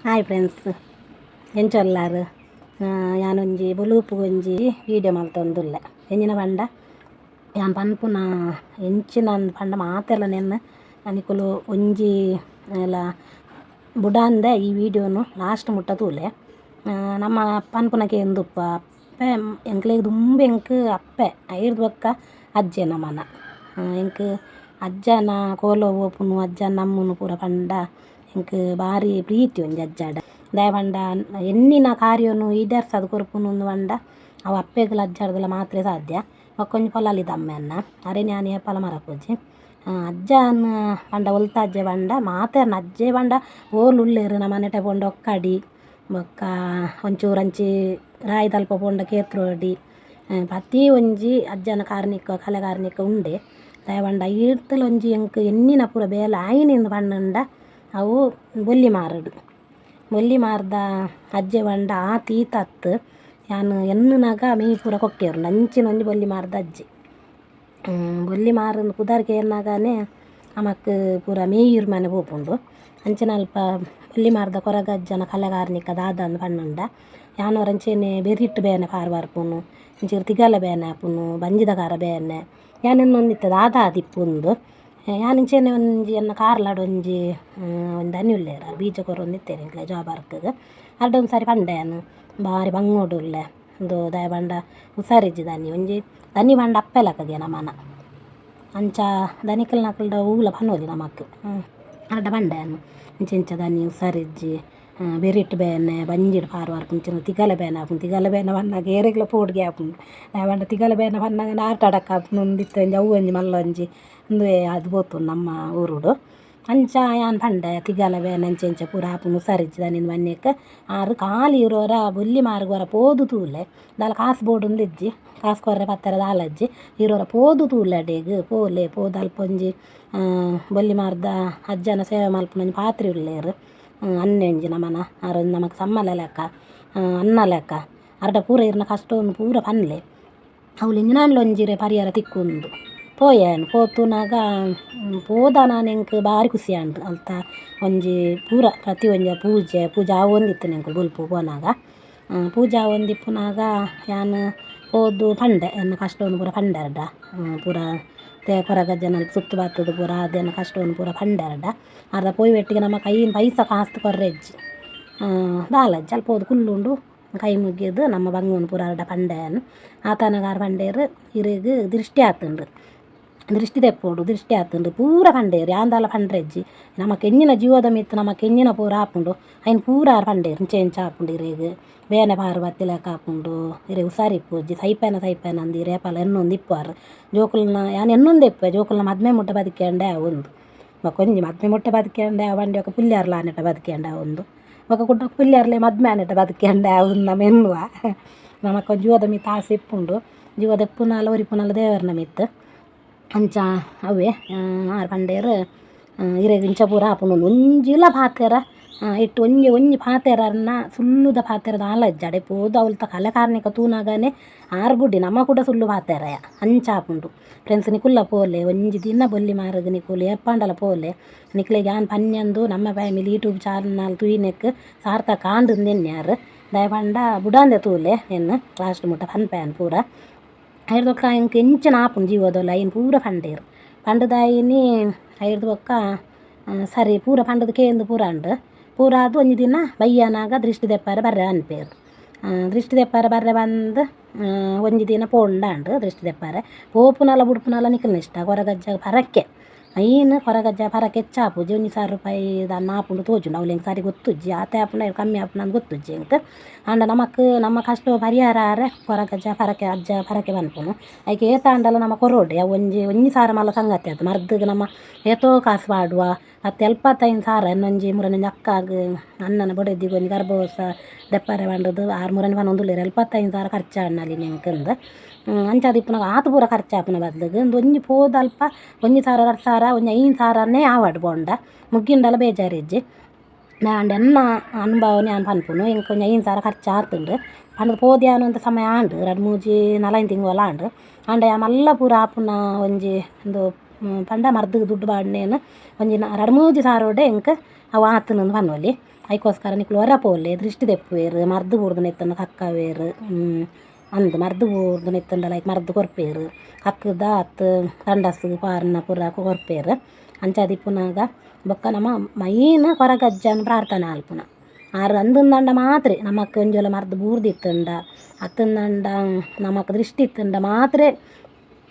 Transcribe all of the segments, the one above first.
Hi friends, ಎಂಚೊಲ್ಲಾರು ಯಾನೊಂಜಿ ಬೊಲೂಪು ಒಂಜಿ video ಮಲ್ತೊಂದುಲ್ಲೆ. ಎಂಜಿನ ಪಂಡ ಯಾನ್ ಪನ್ಪುನ ಎಂಚಿನ ಪಂಡ ಮಾತೆರ್ಲ ನೆನ್ನ ನಿಕುಲು ಒಂಜಿ ಲ ಬುಡಾಂದೆ ಈ ವೀಡಿಯೋನು ಲಾಸ್ಟ್ ಮುಟ್ಟ ತೂಲೆ. ನಮ್ಮ ಪನ್ಪುನ ಕೇಂದುಪ್ಪ ಅಪ್ಪೆ ಎಂಕ್ಲೆಗ್ ದುಂಬು ಎಂಕ್ ಅಪ್ಪೆ ಐರ್ದ್ ಬೊಕ್ಕ ಅಜ್ಜೆ ನಮನ. ಎಂಕ್ ಅಜ್ಜನ ಕೋಲ ಪೋಪುನು ಅಜ್ಜನ ನಮ್ಮುನು ಪೂರ ಪಂಡ ಎಂಕ್ ಬಾರಿ ಪ್ರೀತಿ ಒಂಜಿ ಅಜ್ಜಡ. ದಾಯೆ ಪಂಡ ಎನ್ನಿನ ಕಾರ್ಯೊನು ಈಡೇರ್ಸಾದ್ ಕೊರ್ಪುನು ಪಂಡ ಅವು ಅಪ್ಪೆಗ್ಲ ಅಜ್ಜಡ್ದಲ ಮಾತ್ರ ಸಾಧ್ಯ. ಬೊಕ್ಕೊಂಜಿ ಪೊಲಾಲಿದ ಅಮ್ಮೆ ಅನ್ನ ಅರೆನ್ ಯಾನ್ ಏಪಲ ಮರಪುಜಿ. ಅಜ್ಜನ ಪಂಡ ಒಲ್ತ ಅಜ್ಜೆ ಪಂಡ ಮಾತೆರ್ನ ಅಜ್ಜೆ ಪಂಡ ಓಲು ಉಲ್ಲೆರ್ ನಮ್ಮ ನೆಟೆ ಪೋಂಡ ಒಕ್ಕಡಿ ಬೊಕ್ಕ ಒಂಚೂರು ಅಂಚಿ ರಾಯಿದಲ್ಪ ಪೋಂಡ ಕೇತ್ರೋಡಿ ಪ್ರತಿ ಒಂಜಿ ಅಜ್ಜನ ಕಾರ್ನಿಕ ಕಲೆ ಕಾರ್ನಿಕ ಉಂಡೆ. ದಾಯೆ ಪಂಡ ಈತಲ ಒಂಜಿ ಎಂಕ್ ಎನ್ನಿನ ಪೂರ ಬೇಲೆ ಆಯಿನಿಂದ್ ಪಂಡ ಅವು ಬೊಲ್ಲಿ ಮಾರಡು. ಬೊಲ್ಲಿ ಮಾರ್ದ ಅಜ್ಜೆ ಪಂಡ ಆತ್ ಈತ್ ಅತ್ತ್ ಯಾನ್ ಎನ್ನುನಗ ಮೆಯಿ ಪೂರ ಕೊಕ್ಕೇರುಂಡು ಅಂಚಿನ ಒಂಜಿ ಬೊಲ್ಲಿ ಮಾರ್ದ ಅಜ್ಜೆ. ಬೊಲ್ಲಿ ಮಾರುಂದು ಪುದರ್ ಕೇನ್ನಗನೇ ನಮಕ್ ಪೂರ ಮೇಯೂರು ಮನೆ ಪೋಪುಂಡು. ಅಂಚಿನ ಅಲ್ಪ ಬೊಲ್ಲಿ ಮಾರ್ದ ಕೊರಗಜ್ಜನ ಕಲೆ ಕಾರ್ನಿಕ ದಾದಂದ್ ಪನ್ನುಂಡ ಯಾನ್ ಒರ ಅಂಚೆನೆ ಬೆರಿಟ್ ಬೇನೆ ಪಾರ್ ಬರ್ಪುನು, ಒಂಚೂರು ತಿಗಲೆ ಬೇನೆ ಆಪುನು, ಬಂಜಿದ ಕಾರ ಬೇನೆ ಯಾನ್ ಎನ್ನೊಂದಿತ್ತೆ ದಾದ ಆದಿಪ್ಪುಂದು. ಯಾನ್ ಇಂಚೆನೆ ಒಂಜಿ ಎನ್ನ ಕಾರ್ಲಡ್ ಒಂಜಿ ಒಂಜಿ ದನಿ ಉಲ್ಲೆರ್ ಬೀಜ ಕೊರೊಂದಿತ್ತೆರ್ ಎಂಕ್ಲೆ ಜಾಬ್ ವರ್ಕ್ಗ್ ಅರ್ಡ ಒಂಜಿ ಸಾರಿ ಪಂಡೆ ಯಾನ್ ಬಾರಿ ಬಂಗೋಡುಲ್ಲೆ ಉಂದು ದಾಯೆ ಪಂಡ ಹುಷಾರಿಜ್ಜಿ ದನಿ ಒಂಜಿ ದನಿ ಪಂಡ ಅಪ್ಪೆ ಲೆಕ್ಕಗೆ ನಮನ ಅಂಚ ದನಿಕಲ್ನಕಲ್ಡ ಒವ್ಲ ಪನೊಲಿ ನಮಕ್. ಅರ್ಡ ಪಂಡೆ ಯಾನ್ ಇಂಚ ಇಂಚ ದನಿ ಹುಷಾರಿಜ್ಜಿ ಬೆರಿಟ್ ಬೇನೆ ಬಂಜಿಡ್ ಪಾರ್ ಬರ್ಪುಂಡು ಇಂಚಿನ ತಿಗಲೆ ಬೇನೆ ಆಪುಂಡು. ತಿಗಲೆ ಬೇನೆ ಬನ್ನಗ ಏರೆಗ್ಲ ಪೋಡಿಗೆ ಆಪುಂಡು. ದಾಯೆ ಪಂಡ ತಿಗಲೆ ಬೇನೆ ಬನ್ನಗ ಹಾರ್ಟ್ ಅಟ್ಯಾಕ್ ಆಪುಂಡು ಇತ್ತೆ ಒಂಜಿ ಅವು ಒಂಜಿ ಮಲ್ಲ ಒಂಜಿ ಉಂದುವೇ ಆದ್ ಪೋತುಂಡು ನಮ್ಮ ಊರುಡು. ಅಂಚ ಯಾನ್ ಪಂಡೆ ತಿಗಲೆ ಬೇನೆ ಅಂಚ ಇಂಚ ಪೂರ ಆಪುಂಡು ಹುಷಾರಿಜ್ಜಿ ದನಿಂದ್ ಪನ್ನೆಕ್ ಆರ್ ಖಾಲಿ ಇರೋರ ಬೊಲ್ಲಿ ಮಾರ್ಗ್ ಒರ ಪೋದು ತೂಲೆ ದಾಲ ಕಾಸು ಬೋಡುಂದು ಇಜ್ಜಿ, ಕಾಸು ಕೊರ್ರೆ ಪತ್ತೆರೆ ದಾಲ ಇಜ್ಜಿ, ಇರೋರ ಪೋದು ತೂಲೆ ಅಡೆಗ್ ಪೋಲೆ ಪೋದು ಅಲ್ಪ ಒಂಜಿ ಬೊಲ್ಲಿ ಮಾರ್ದ ಅಜ್ಜನ ಸೇವೆ ಮಲ್ಪುನ ಒಂಜಿ ಪಾತ್ರಿ ಉಲ್ಲೆರ್ ಅನ್ನೆ ಒಂಜಿ ನಮನ ಆರ್ ಒಂಜಿ ನಮಕ್ ಸಮ್ಮಲೆ ಲೆಕ್ಕ ಅನ್ನ ಲೆಕ್ಕ ಅರ್ಡ ಪೂರ ಇರ್ನ ಕಷ್ಟವನ್ನು ಪೂರ ಪನ್ಲೆ ಅವ್ಲು ಎಂಚಿನಾಂಡಲ ಒಂಜಿ ಪರಿಹಾರ ತಿಕ್ಕುಂದು ಪೋಯೆ. ಪೋತುನಗ ಪೋದ ನಾನು ಎಂಕ್ ಬಾರಿ ಖುಷಿ ಆಂಡ್. ಅಲ್ತ ಒಂಜಿ ಪೂರ ಪ್ರತಿ ಒಂಜಿ ಪೂಜೆ ಪೂಜೆ ಆವೊಂದಿತ್ತು ಎಂಕುಲು ಬೊಲ್ಪು ಪೋನಾಗ. ಪೂಜೆ ಆವೊಂದಿಪ್ಪುನಗ ಯಾನ್ ಪೋದು ಪಂಡೆ ಎನ್ನ ಕಷ್ಟವನ್ನು ಪೂರ ಪಂಡೆ ಅರ್ಡ ಪೂರ ಕೊರಗಜ್ಜನ ಸುತ್ತು ಬತ್ತುದು ಪೂರ ಆದ್ ಕಷ್ಟವನ್ನು ಪೂರ ಪಂಡೆ ಅರ್ಡ. ಅರ್ಧ ಪೋಯಿ ಒಟ್ಟಿಗೆ ನಮ್ಮ ಕೈಯಿನ ಪೈಸ ಕಾಸ್ತು ಕೊರ್ರೆ ಇಜ್ಜಿ ದಾಲ ಇಜ್ಜಿ. ಅಲ್ಪ ಪೋದು ಕುಲ್ಲುಂಡು ಕೈ ಮುಗಿದು ನಮ್ಮ ಬಂಗವನ್ನು ಪೂರ ಅರ್ಡ ಪಂಡೆ ಯಾನ್. ಆತನಗ ಆರ್ ಪಂಡೇರ್ ಇರೆಗ್ ದೃಷ್ಟಿ ಆತುಂಡು, ದೃಷ್ಟಿ ದೆಪ್ಪೊಡು ದೃಷ್ಟಿ ಆತುಂಡು ಪೂರ ಪಂಡೇರ್. ಯಾನ್ ದಾಲ ಪಂಡ್ರೆ ಇಜ್ಜಿ ನಮಕ್ ಎಂಚಿನ ಜೀವದ ಮಿತ್ತ್ ನಮಕ್ ಎಂಚಿನ ಪೂರ ಆಪುಂಡು ಐನ್ ಪೂರ ಆರ್ ಪಂಡೇರ್. ಇಂಚ ಇಂಚ ಆಪುಂಡು ಇರೆಗ್ ಬೇನೆ ಪಾರ್ ಬತ್ತಿಲೆಕ್ಕ ಆಪುಂಡು, ಇರೆಗ್ ಹುಷಾರಿಪ್ಪುಜಿ, ಸೈಪೇನ ಸೈಪೇನ ಅಂದ್ ಇರ್ ಏಪಲ ಎನ್ನೊಂದು ಇಪ್ಪುವರ್. ಜೋಕುಲ್ನ ಯಾನ್ ಎನ್ನೊಂದೇ ಇಪ್ಪುವೆ ಜೋಕುಲ್ನ ಮದ್ಮೆ ಮುಟ್ಟ ಬದಿಕೆಂಡೆ ಆವುಂದು. ಬೊಕ ಒಂಜಿ ಮದ್ಮೆ ಮುಟ್ಟ ಬದಿಕೆಂಡೆ ಆವಂಡಿ ಬೊಕ ಪುಲ್ಯಾರ್ಲ ಆನೆಟ ಬದಿಕೆಂಡೆ ಆವುಂದು, ಬೊಕ ಕುಡ ಪುಲ್ಯಾರ್ಲೆ ಮದ್ಮೆ ಆನೆಟ ಬದಿಕೆಂಡೆ ಆವುಂದು ನಮ ಎನ್ನುವ. ನಮಕ್ ಜೀವದ ಮಿತ್ತ್ ಆಸೆ ಇಪ್ಪುಂಡು, ಜೀವದ ಇಪ್ಪುನಾಲ ಒರಿಪುನಾಲ ದೇವೆರ್ನ ಮಿತ್ತ್. ಅಂಚ ಅವೇ ಆರ್ ಪಂಡೇರ್ ಇರೆಗ್ ಇಂಚ ಪೂರ ಆಪುಂಡು ಒಂಜಿಲ ಪಾತೆರ ಇಟ್ಟು ಒಂಜಿ ಒಂಜಿ ಪಾತೆರನ್ನ ಸುಳ್ಳುದ ಪಾತೆರ ದಾಲ ಇಜ್ಜಿ. ಅಡೆ ಪೋದು ಅವ್ಲ್ತ ಕಲೆ ಕಾರ್ನಿಕ ತೂನಗನೇ ಆರ್ ಬುಡ್ಡಿ ನಮ ಕೂಡ ಸುಳ್ಳು ಪಾತೆರಯ ಅಂಚ ಆಪುಂಡು. ಫ್ರೆಂಡ್ಸ್ ನಿಕುಲ್ಲ ಪೋಲೆ ಒಂಜಿ ದಿನ ಬೊಲ್ಲಿ ಮಾರ್ಗ್ ನಿಕುಲು ಏಪಾಂಡಲ ಪೋಲೆ. ನಿಕ್ಲೆಗ್ ಯಾನ್ ಪನ್ಯಂದು ನಮ್ಮ family YouTube channel ತೂಯಿನೆಕ್ ಸಾರ್ಥಕ ಆಂಡ್ ಎನ್ಯಾರ್. ದಾಯೆ ಪಂಡ ಬುಡಾಂದೆ ತೂಲೆ ಎನ್ನ ಲಾಸ್ಟ್ ಮುಟ್ಟ ಪನ್ಪೆ ಯಾನ್ ಪೂರ. ಐರ್ದ್ ಬೊಕ್ಕ ಎಂಕ್ ಎಂಚಿನ ಆಪುಂಡು ಜೀವದೋಲ ಐನ್ ಪೂರ ಪಂಡೇರ್. ಪಂಡುದಾಯಿನಿ ಐರ್ದ್ ಬೊಕ್ಕ ಸರಿ ಪೂರ ಪಂಡುದು ಕೇಂದ್ ಪೂರ ಆಂಡ್. ಪೂರ ಆದ್ ಒಂಜಿ ದಿನ ಬಯ್ಯನಾಗ ದೃಷ್ಟಿ ದೆಪ್ಪರೆ ಬರ್ರೆ ಪನ್ಪೇರ್. ದೃಷ್ಟಿ ದೆಪ್ಪರೆ ಬರ್ರೆ ಪಂದ್ ಒಂಜಿ ದಿನ ಪೋಂಡಾಂಡ್ ದೃಷ್ಟಿ ದೆಪ್ಪರೆ. ಪೋಪುನಲ ಬುಡ್ಪುನಲ ನಿಕಲ್ನ ಇಷ್ಟ. ಕೊರಗಜ್ಜ ಪರಕ್ಕೆ ಮೈನ್ ಕೊರಗಜ್ಜ ಪರಕ್ಕೆ ಹೆಚ್ಚಾಪುಜಿ ಒಂಜಿ ಸಾವಿರ ರೂಪಾಯಿ ದಾನ್ನ ಆಪುಂಡು ತೋಜುಂಡು. ಅವ್ಲು ಎಂಕ್ ಸರಿ ಗೊತ್ತುಜ್ಜಿ ಆತೆ ಆಪುಂಡ ಕಮ್ಮಿ ಆಪುಂಡು ಅಂದ್ ಗೊತ್ತುಜ್ಜಿ ಎಂಕ್. ಆಂಡ ನಮಕ್ ನಮ್ಮ ಕಷ್ಟ ಪರಿಹಾರ ಆರೆ ಕೊರಗಜ್ಜ ಪರಕೆ ಅಜ್ಜ ಪರಕೆ ಪನ್ಪುನು. ಐಕ್ ಏತಾಂಡಲ ನಮ ಕೊರೊಡೆ ಅವು ಒಂಜಿ ಒಂಜಿ ಸಾರ ಮಲ್ಲ ಸಂಗತಿ ಆತು. ಮರ್ದ್ಗ್ ನಮ ಏತೋ ಕಾಸು ಪಾಡುವ ಅತ್ತ್ ಎಲ್ಪತ್ತೈನ್ ಸಾರ ಎನ್ನೊಂಜಿ ಮುರನೊಂಜಿ ಅಕ್ಕಾಗ್ ಅಣ್ಣನ ಬೊಡೆದಿಗ್ ಒಂಜಿ ಗರ್ಭಕೋಶ ದೆಪ್ಪರೆ ಪಂಡುದು ಆರ್ ಮುರನಿ ಪನೊಂದುಲ್ಲೆರ್ 75,000 ಖರ್ಚಾಂಡ್ ಎಂಕಂದ್. ಅಂಚಾದ್ ಇಪ್ಪುನಗ ಆತ್ ಪೂರ ಖರ್ಚಾಪುನ ಬದ್ಲಿಗ್ ಉಂದು ಒಂಜಿ ಪೋದು ಅಲ್ಪ ಒಂಜಿ ಸಾರ ರಡ್ಡ್ ಸಾರ ಒಂಜಿ 5 ಸಾರನೇ ಆವಡ್ ಬೋಂಡ ಮುಗ್ಗಿಂಡಲ ಬೇಜಾರಿಜ್ಜಿ. ಆಂಡ ಎನ್ನ ಅನುಭವನೆ ಯಾನ್ ಪನ್ಪುನು ಎಂಕ್ ಒಂಜಿ 5 ಸಾರ ಖರ್ಚಾತುಂಡು ಪಂಡುದು ಪೋದು ಯಾನ್ ಒಂತೆ ಸಮಯ ಆಂಡ್ ರಡ್ಡ್ ಮೂಜಿ ನಾಲೈನ್ ತಿಂಗೊಲು ಆಂಡ್. ಆಂಡ ಯಾನ್ ಮಲ್ಲ ಪೂರ ಆಪುನ ಒಂಜಿ ಉಂದು ಪಂಡ ಮರ್ದ್ಗ್ ದುಡ್ಡು ಪಾಡ್ನೇನ್ ಒಂಜಿ ರಡ್ಡ್ ಮೂಜಿ ಸಾರೋಡೆ ಎಂಕ್ ಅವು ಆತುಂಡು ಪನೊಲಿ. ಐಕೋಸ್ಕರ ನಿಕುಲು ಒರ ಪೋಲೆ ದೃಷ್ಟಿ ದೆಪ್ಪುವೆರ್ ಮರ್ದ್ ಬೂರ್ದುನ ಇತ್ತ್ಂಡ ಕಕ್ಕವೆರ್ ಅಂದ್ ಮರ್ದ್ ಬೂರ್ದುನ ಇತ್ತ್ಂಡ ಲೈಕ್ ಮರ್ದ್ ಕೊರ್ಪೆರ್ ಕಕ್ಕುದ ಅತ್ತ್ ಸಂಡಸ್ ಪಾರುನ ಪೂರ ಕೊರ್ಪೆರ್ ಅಂಚಾದ್ ಇಪ್ಪುನಗ ಬೊಕ್ಕ ನಮ ಮೈನ್ ಕೊರಗಜ್ಜನ್ ಪ್ರಾರ್ಥನೆ ಮಲ್ಪುನ ಆರ್ ಅಂದುಂದಾಂಡ ಮಾತ್ರೆ ನಮಕ್ ಒಂಜಿ ವೇಳೆ ಮರ್ದ್ ಬೂರ್ದಿತ್ತ್ಂಡ ಅತ್ತಂದಂಡ ನಮಕ್ ದೃಷ್ಟಿ ಇತ್ತ್ಂಡ ಮಾತ್ರೆ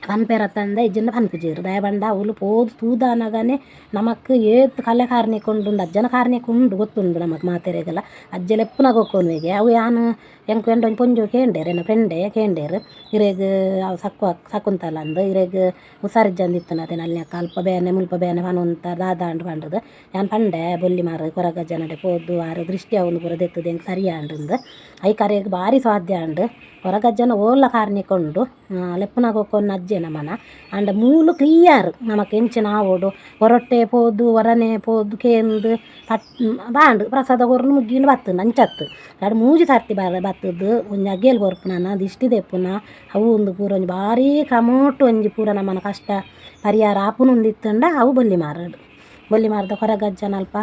ಪನ್ಪೆರತ್ತಂದೆ ಇಜ್ಜಿಂಡ ಪನ್ಪುಜೆರ್ ದಾಯೆ ಪಂಡ ಅವ್ಲು ಪೋದು ತೂದಾನಗನೆ ನಮಕ್ ಏತ್ ಕಲೆ ಕಾರ್ಣಿಕ ಉಂಡು ಅಜ್ಜನ ಕಾರ್ಣಿಕ ಉಂಡು ಗೊತ್ತುಂಡು ನಮಕ್ ಮಾತೆರೆಗ್ಲ ಅಜ್ಜೆ ಲೆಪ್ಪುನಗ ಒಕ್ಕೊನುವೆಗೆ ಅವು ಯಾನ್ ಎಂಕ್ ಎಂಡ ಒಂಜಿ ಪೊಂಜೋವು ಕೇಂಡೆರ್ ಎನ್ನ ಫ್ರೆಂಡೆ ಕೇಂಡೆರ್ ಇರೆಗ್ ಅವು ಸಕ್ವ ಶಕುಂತಲಂದ್ ಇರೆಗ್ ಹುಷಾರಿಜ್ಜಂದಿತ್ತುಂಡು ಅತೆ ನಲ್ಲಿನಕ್ಕ ಅಲ್ಪ ಬೇನೆ ಮುಲ್ಪ ಬೇನೆ ಪನೊಂತ ದಾದಾಂಡ್ ಪಂಡುದು ಯಾನ್ ಪಂಡೆ ಬೊಲ್ಲಿಮಾರು ಕೊರಗಜ್ಜನಡೆ ಪೋದು ಆರ್ ದೃಷ್ಟಿ ಅವನು ಪೂರ ದೆತ್ತುದು ಎಂಕ್ ಸರಿ ಆಂಡುಂದು ಐಕ್ ಅರೆಗ್ ಬಾರಿ ಸಾಧ್ಯ ಆಂಡ್ ಕೊರಗಜ್ಜನ ಓಲ ಕಾರ್ಣಿಕ ಉಂಡು ಲೆಪ್ಪುನಗ ಒಕ್ಕೊನ್ನ ಅಜ್ಜೆ ನಮನ ಆಂಡ ಮೂಲು ಕ್ಲಿಯರ್ ನಮಕ್ ಎಂಚಿನ ಆವೊಡು ಒರೊಟ್ಟೆ ಪೋದು ಒರನೆ ಪೋದು ಕೇಂದ್ ಪಟ್ ಬಾಂಡ್ ಪ್ರಸಾದ ಕೊರ್ದು ಮುಗ್ಗಿಂಡ ಬತ್ತುಂಡು ಅಂಚತ್ ರಡ್ಡ್ ಮೂಜಿ ಸರ್ತಿ ಬತ್ತುದು ಒಂಜಿ ಅಗೇಲ್ ಕೊರ್ಪುನ ದಿಷ್ಟಿ ದೆಪ್ಪುನ ಅವು ಉಂದು ಪೂರ ಒಂಜಿ ಬಾರಿ ಕ್ರಮೊಟು ಒಂಜಿ ಪೂರ ನಮನ ಕಷ್ಟ ಪರಿಹಾರ ಆಪುನು ಇತ್ತುಂಡ ಅವು ಬೊಲ್ಲಿಮಾರಡ್ ಬೊಲ್ಲಿಮಾರದ ಕೊರಗಜ್ಜನ ಅಲ್ಪ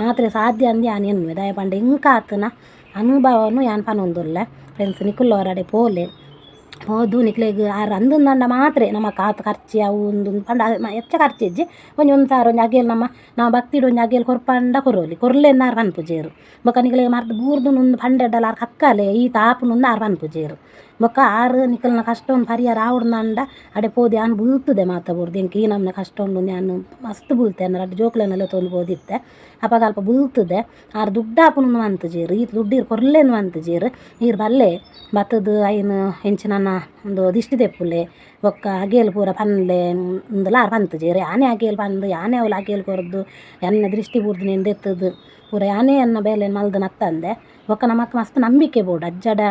ಮಾತ್ರೆ ಸಾಧ್ಯ ಅಂದ್ ಯಾನ್ ಎನ್ನುವೆ ದಾಯೆ ಪಂಡ ಎಂಕಾತುನ ಅನುಭವನು ಯಾನ್ ಪನೊಂದುಲ್ಲೆ ಫ್ರೆಂಡ್ಸ್ ನಿಕುಲು ಹೊರಡೆ ಪೋಲೆ ಪೋದು ನಿಕ್ಲೆಗ್ ಆರ್ ಅಂದುಂದಾಂಡ ಮಾತ್ರೆ ನಮಕ್ ಆತ್ ಖರ್ಚಿ ಅವು ಉಂದು ಪಂಡ ಎಚ್ಚ ಖರ್ಚಿ ಇಜ್ಜಿ ಒಂಜಿ ಒಂಜಿ ಸಾರ ಒಂಜಿ ಅಗೇಲ್ ನಮ ನಮ ಭಕ್ತಿಡ್ ಒಂಜಿ ಅಗೇಲ್ ಕೊರ್ಪಂಡ ಕೊರೊಲಿ ಕೊರ್ಲೆಂದ್ ಆರ್ ಪನ್ಪುಜೆರ್ ಬೊಕ ನಿಕ್ಲೆಗ್ ಮರ್ದ್ ಬೂರ್ದುಂಡು ಉಂದು ಪಂಡೆರ್ಡಲ ಆರ್ ಕಕ್ಕಲೆ ಈತ್ ಆಪುಂಡು ಆರ್ ಪನ್ಪುಜೆರ್ ಬೊಕ ಆರ್ ನಿಕಲ್ನ ಕಷ್ಟ ಪರಿಹಾರ ಆವೊಡುಂದಾಂಡ ಅಡೆ ಪೋದು ಯಾನ್ ಬುಲ್ತುದೆ ಮಾತ ಬುಡ್ದು ಎಂಕ್ ಈ ನಮೂನೆ ಕಷ್ಟ ಉಂಡು ಯಾನ್ ಮಸ್ತ್ ಬುಲ್ತೆ ಎನ್ನ ರಡ್ಡ್ ಜೋಕುಲೆನ ಲೆತೊಂದು ಪೋದಿತ್ತೆ ಅಪಗ ಅಲ್ಪ ಬುಲ್ತುದೆ ಆರ್ ದುಡ್ಡು ಆಪುಂಡು ಪನ್ಪುಜೆರ್ ಈತ್ ದುಡ್ಡು ಈರ್ ಕೊರ್ಲೆಂದ್ ಪನ್ಪುಜೆರ್ ಈರ್ ಬಲ್ಲೆ ಬತ್ತುದು ಐನ್ ಎಂಚಿನನ ಉಂದು ದಿಷ್ಟಿ ದೆಪ್ಪುಲೆ ಬೊಕ್ಕ ಅಗೇಲ್ ಪೂರ ಪನ್ಲೆ ಇಂದುಲ ಆರ್ ಪನ್ಪುಜೆರ್ ಯಾನೇ ಅಗೇಲ್ ಪಂದ್ ಯಾನೇ ಅವ್ಲು ಅಗೇಲ್ ಕೊರ್ದು ಎನ್ನ ದೃಷ್ಟಿ ಬೂರ್ದಿನೆನ್ ದೆತ್ತುದು ಪೂರ ಯಾನೇ ಎನ್ನ ಬೇಲೆನ್ ಮಲ್ದುನ ಅತ್ತಂದೆ ಬೊಕ್ಕ ನಮಕ್ ಮಸ್ತ್ ನಂಬಿಕೆ ಬೋಡು ಅಜ್ಜಡ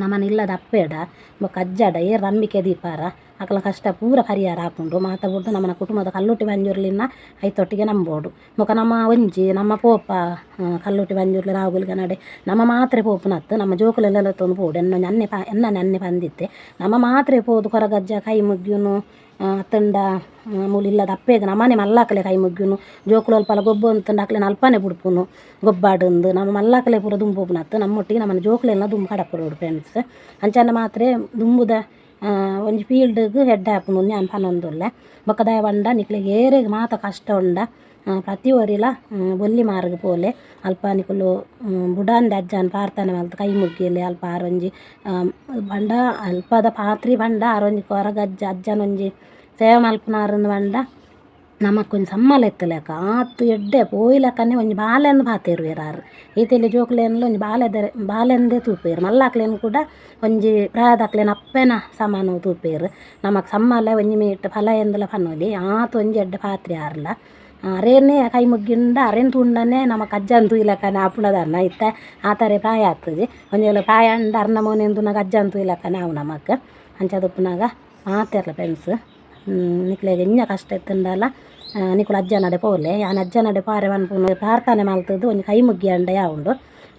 ನಮನ ಇಲ್ಲದ ಅಪ್ಪೆಡ ಬೊಕ್ಕ ಅಜ್ಜಡ ಏರ್ ನಂಬಿಕೆ ದೀಪಾರ ಅಕಲ್ನ ಕಷ್ಟ ಪೂರ ಪರಿಹಾರ ಆಪುಂಡು ಮಾತ ಬುಡ್ದು ನಮನ ಕುಟುಂಬದ ಕಲ್ಲುರ್ಟಿ ಪಂಜುರ್ಲಿನ ಐತೊಟ್ಟಿಗೆ ನಂಬೋಡು ಬೊಕ ನಮ ಒಂಜಿ ನಮ್ಮ ಪೋಪ ಕಲ್ಲುರ್ಟಿ ಪಂಜುರ್ಲಿ ರಾವುಗುಲ್ಗನಡೆ ನಮ ಮಾತ್ರೆ ಪೋಪುನತ್ತ್ ನಮ್ಮ ಜೋಕುಲೆಲ್ಲ ಲೆತ್ತೊಂದು ಪೋಡು ಎನ್ನ ಅನ್ನೆ ಎನ್ನನೆ ಅನ್ನೆ ಪಂದಿತ್ತೆ ನಮ ಮಾತ್ರೆ ಪೋದು ಕೊರಗಜ್ಜ ಕೈ ಮುಗ್ಯುನು ಅತ್ತಂಡ ಮೂಲು ಇಲ್ಲದ ಅಪ್ಪೆಗ್ ನಮನೆ ಮಲ್ಲಕಲೆ ಕೈ ಮುಗ್ಯುನು ಜೋಕುಲು ಅಲ್ಪಲ ಗೊಬ್ಬು ಅಂತಂಡ ಅಕ್ಲೆನ ಅಲ್ಪನೆ ಬುಡ್ಪುನು ಗೊಬ್ಬಾಡುಂದು ನಮ ಮಲ್ಲಕಲೆ ಪೂರ ದುಂಬು ಪೋಪುನತ್ತ್ ನಮ್ಮೊಟ್ಟಿಗೆ ನಮನ ಜೋಕುಲೆನ ದುಂಬು ಕಡಪುಡೊಡು ಫ್ರೆಂಡ್ಸ್ ಅಂಚಾಂಡ ಮಾತ್ರೆ ದುಂಬುದ ಒಂಜಿ ಫೀಲ್ಡ್ಗ್ ಎಡ್ಡೆ ಆಪುಂಡು ಯಾನ್ ಪನೊಂದುಲ್ಲೆ ಬೊಕ ದಾಯೆ ಪಂಡ ನಿಕ್ಲೆಗ್ ಏರೆಗ್ ಮಾತ ಕಷ್ಟ ಉಂಡ ಪ್ರತಿ ಒರಿಲ ಬೊಲ್ಲಿಮಾರ್ಗ್ ಪೋಲೆ ಅಲ್ಪ ನಿಕುಲು ಬುಡಾಂದೆ ಅಜ್ಜನ್ ಪ್ರಾರ್ಥನೆ ಮಲ್ತ್ ಕೈ ಮುಗ್ಗಿಲೆ ಅಲ್ಪ ಆರೊಂಜಿ ಪಂಡ ಅಲ್ಪದ ಪಾತ್ರಿ ಪಂಡ ಆರೊಂಜಿ ಕೊರಗಜ್ಜ ಅಜ್ಜನೊಂಜಿ ಸೇವೆ ಮಲ್ಪುನಾರ್ ಪಂಡ ನಮಕ್ ಒಂಜಿ ಸಮ್ಮಲೆ ಇತ್ತುಲೆಕ ಆತ್ ಎಡ್ಡೆ ಪೋಯಿಲೆಕ್ಕನೆ ಒಂಜಿ ಬಾಲೆಂದ್ ಪಾತೆರುವೆರ್ ಆರ್ ಈತೆಲ್ಲ ಜೋಕುಲೆನ್ಲ ಒಂಜಿ ಬಾಲೆದ ಬಾಲೆಂದೇ ತೂಪೆರ್ ಮಲ್ಲಕ್ಲೆನ್ ಕೂಡ ಒಂಜಿ ಪ್ರಾಯದಕ್ಲೆನ ಅಪ್ಪೆನ ಸಮಾನ ತೂಪೆರ್ ನಮಕ್ ಸಮ್ಮಲೆ ಒಂಜಿ ಮೀಟ್ ಫಲ ಎಂದ್ಲ ಪನೊಲಿ ಆತ್ ಒಂಜಿ ಎಡ್ಡೆ ಪಾತ್ರಿ ಆರ್ಲ ಅರೇನೆ ಕೈ ಮುಗ್ಗಿಂಡ ಅರೆನ್ ತೂಂಡನೆ ನಮಕ್ ಅಜ್ಜನ್ ತೂಯಿಲೆಕ್ಕನೆ ಆಪುಂಡದನ್ನ ಇತ್ತೆ ಆತರೆ ಪ್ರಾಯ ಆತುಜಿ ಒಂಜಿ ವೇಳೆ ಪ್ರಾಯ ಆಂಡ ಅರ್ನ ಮೋನೆನ್ ತೂನಗ ಅಜ್ಜನ್ ತೂಯಿಲೆಕ್ಕನೆ ಆವು ನಮಕ್ ಅಂಚಾದ್ ಉಪ್ಪುನಗ ಮಾತೆರ್ಲ ಫ್ರೆಂಡ್ಸ್ ನಿಕ್ಲೆಗ್ ಎಂಚ ಕಷ್ಟ ಇತ್ತುಂಡಲ ನಿಕುಲು ಅಜ್ಜನಡೆ ಪೋಲೆ ಯಾನ್ ಅಜ್ಜನಡೆ ಪಾರೆ ಪನ್ಪುನು ಪ್ರಾರ್ಥನೆ ಮಲ್ತುದು ಒಂಜಿ ಕೈ ಮುಗ್ಗಿಯಂಡ ಯಾವುಂಡು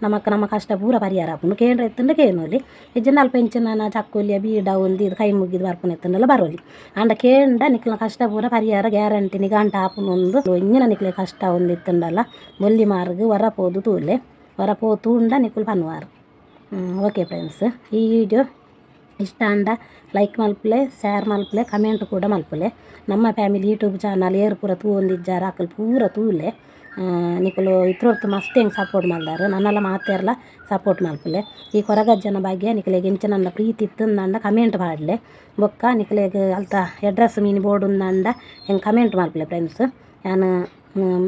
ನಮಕ್ ನಮ್ಮ ಕಷ್ಟ ಪೂರ ಪರಿಹಾರ ಆಪುಂಡು ಕೇಂದ್ರ ಇತ್ತುಂಡ ಕೇನೊಲಿ ಇಜ್ಜಿಂಡ ಅಲ್ಪ ಎಂಚಿನ ಚಕ್ಕುಲಿಯ ಬೀಡ ಉಂದು ಇದು ಕೈ ಮುಗಿದು ಬರ್ಪುನ ಇತ್ತುಂಡಲ ಬರೊಲಿ ಆಂಡ ಕೇಂಡ ನಿಕ್ಲೆನ ಕಷ್ಟ ಪೂರ ಪರಿಹಾರ ಗ್ಯಾರಂಟಿ ನಿಗಂಟ ಆಪುಂಡು ಉಂದು ಎಂಚಿನ ನಿಕ್ಲೆಗ್ ಕಷ್ಟ ಉಂದು ಇತ್ತುಂಡಲ ಬೊಲ್ಲಿಮಾರ್ಗ್ ಒರ ಪೋದು ತೂಲೆ ಒರ ಪೋ ತೂಂಡ ನಿಕುಲು ಪನ್ವಾರ್. ಓಕೆ ಫ್ರೆಂಡ್ಸ್, ಈ ವಿಡಿಯೋ ಇಷ್ಟ ಆಂಡ ಲೈಕ್ ಮಲ್ಪುಲೆ, ಶೇರ್ ಮಲ್ಪುಲೆ, ಕಮೆಂಟ್ ಕೂಡ ಮಲ್ಪುಲೆ. ನಮ್ಮ family YouTube channel ಏರ್ ಪೂರ ತೂವೊಂದಿಜ್ಜಾರ್ ಅಕುಲು ಪೂರ ತೂಲೆ. ನಿಕುಲು ಇತ್ರೊರ್ತು ಮಸ್ತ್ ಎಂಕ್ ಸಪೋರ್ಟ್ ಮಲ್ದಾರ್ ನನಲ ಮಾತೆರ್ಲ ಸಪೋರ್ಟ್ ಮಲ್ಪುಲೆ. ಈ ಕೊರಗಜ್ಜನ ಬಗ್ಗೆ ನಿಕಲೆಗ್ ಎಂಚಿನಂಡ ಪ್ರೀತಿ ಇತ್ತುಂದಾಂಡ ಕಮೆಂಟ್ ಪಾಡ್ಲೆ. ಬೊಕ್ಕ ನಿಕಲೆಗ್ ಅಲ್ತ ಅಡ್ರೆಸ್ ಮೀನ್ ಬೋಡುಂದಾಂಡ ಎಂಕ್ ಕಮೆಂಟ್ ಮಲ್ಪುಲೆ ಫ್ರೆಂಡ್ಸ್. ಯಾನ್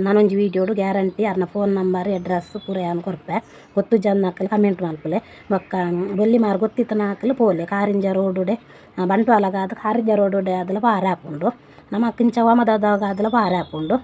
ನನೊಂಜಿ ವೀಡಿಯೋಡು ಗ್ಯಾರಂಟಿ ಅರ್ನ phone number address ಪೂರ ಯಾನ್ ಕೊರ್ಪೆ. ಗೊತ್ತುಜ್ಜಂದಿನಕುಲು ಕಮೆಂಟ್ ಮಲ್ಪುಲೆ. ಬೊಕ್ಕ ಬೊಲ್ಲಿಮಾರ್ ಗೊತ್ತಿತ್ತನಾಕುಲು ಪೋಲೆ. ಕಾರಿಂಜ ರೋಡುಡೆ ಬಂಟ್ವಾಳಗಾದ್ ಕಾರಿಂಜ ರೋಡುಡೆ ಆದಲ ಪಾರೆ ಆಪುಂಡು. ನಮಕ್ ಇಂಚ ಒಮದದಾಗಾದಲ ಪಾರೆ ಆಪುಂಡು.